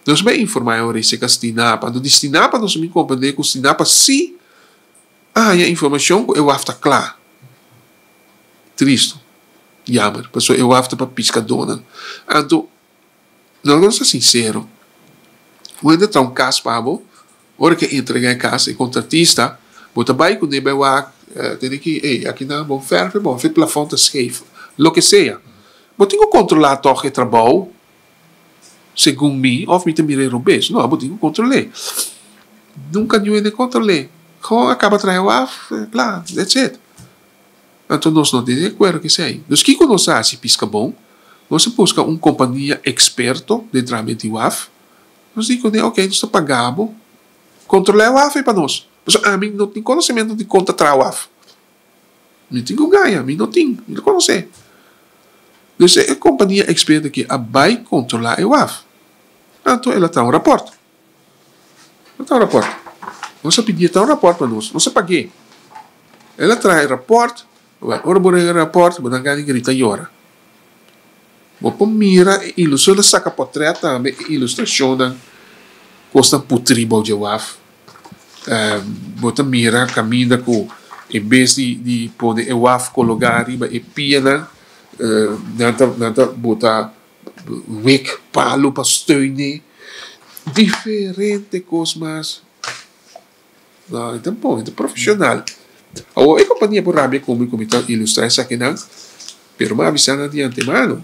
Nos a bai informá e ora ei serka Stinapa. Anto di Stinapa nos a bin komprendé ku Stinapa sí a haña informashon ku e waf ta kla. Tristu. Jammer. Pasobra e waf ta pa piskadónan. Anto, nos lo ta sinsero, un hende ta traha un kas pa bo, ora ke entregá e kas, e kontratista, bo ta bai kuné bai wak, tene ki, ey, aki nan bo fèrf e bon, of e plafòn ta skeef, loke sea. Bo tin ku kontrolá tòg e trabou. Segun mi, of mi ta mira e robes. No, bo tin ku kontrol'é. Nunka niun hende kontrol'é. Gewoon a kaba traha e waf, kla, that's it. Anto nos no tin di akuerdo ku esei. Dus kiko nos a hasi Piskabon? Nos a buska un kompania eksperto den trahamento di waf. Nos di kuné, ok, nos ta paga bo, kontrolá e waf ei pa nos. Pasobra ami no tin konosementu di kon ta traha waf. Mi tin ku gaña, mi no tin, mi no konosé. Dus e kompania eksperto aki a bai kontrolá e waf. Anto el a traha un rapòrt. El a traha un rapòrt. Nos a pidié traha un rapòrt pa nos, nos a pag'é. El a traha e rapòrt, wèl, ora bo rega e rapòrt, bo nan gana di grita yora. Bo por mira e ilustrashon, el a saka pòtrèt tambe, e ilustrashonnan, kosnan putrí bou dje waf. Bo ta mira kaminda ku en bes di di pone e waf kologá riba e pianan nan ta nan ta bota wek palu pa steun'é. Diferente kos mas. No, e ta bon, e ta profeshonal. Awor e kompania por rabia ku mi ku mi ta ilustrá esakinan, pero mi a avisá nan di antemano.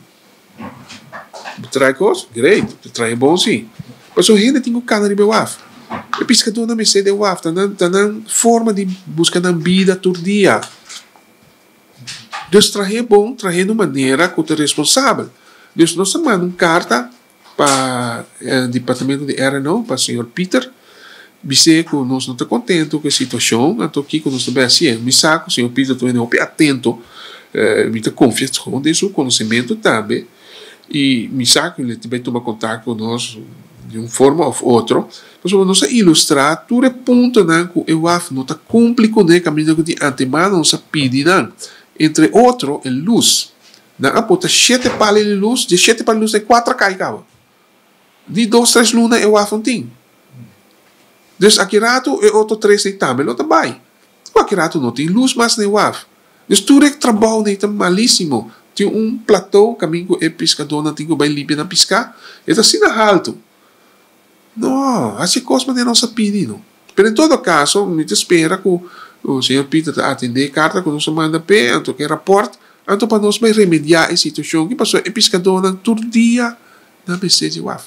Bo trae kos? Great, bo trae bon si. Pasobra hende tin ku kana riba e waf. E piskadónan mester den waf, ta nan ta nan forma di buska nan bida tur dia. Dus trah'é bon, trah'é na un manera ku ta responsabel. Dus nos a manda un karta pa e departamento di RNO, pa señor Pieter, bis'é ku nos no ta kontentu ku e situashon, anto kiko nos ta bai hasié. Mi sa ku señor Pieter ta un hende hopi atento, mi ta konfia gewoon den su konosementu tambe i mi sa ku el ta bai tuma kontakto ku nos di un forma òf otro, pasobra nos a ilustrá tur e puntonan ku e waf no ta kumpli kuné kaminda ku di antemano nos a pidi nan, entre otro e lus. Nan a bota shete pali di lus, di e shete pali di lus ei kuater a kai kaba. Di dos tres luna e waf no tin. Dus aki ratu e otro tres ei tambe lo ta bai. Ku aki ratu no tin lus mas na e waf. Dus tur e trabou nei ta malisimo. Tin un plato kamin ku e piskadónan tin ku bai limpia nan piská, e ta asina haltu. No, hasi kos manera nos a pidi no. Pero en todo kaso mi ta spera ku señor Pieter ta atendé e karta ku nos a manda p'e, anto ku e rapòrt, anto pa nos bai remediá e situashon aki pasobra e piskadónan tur dia nan mester di waf.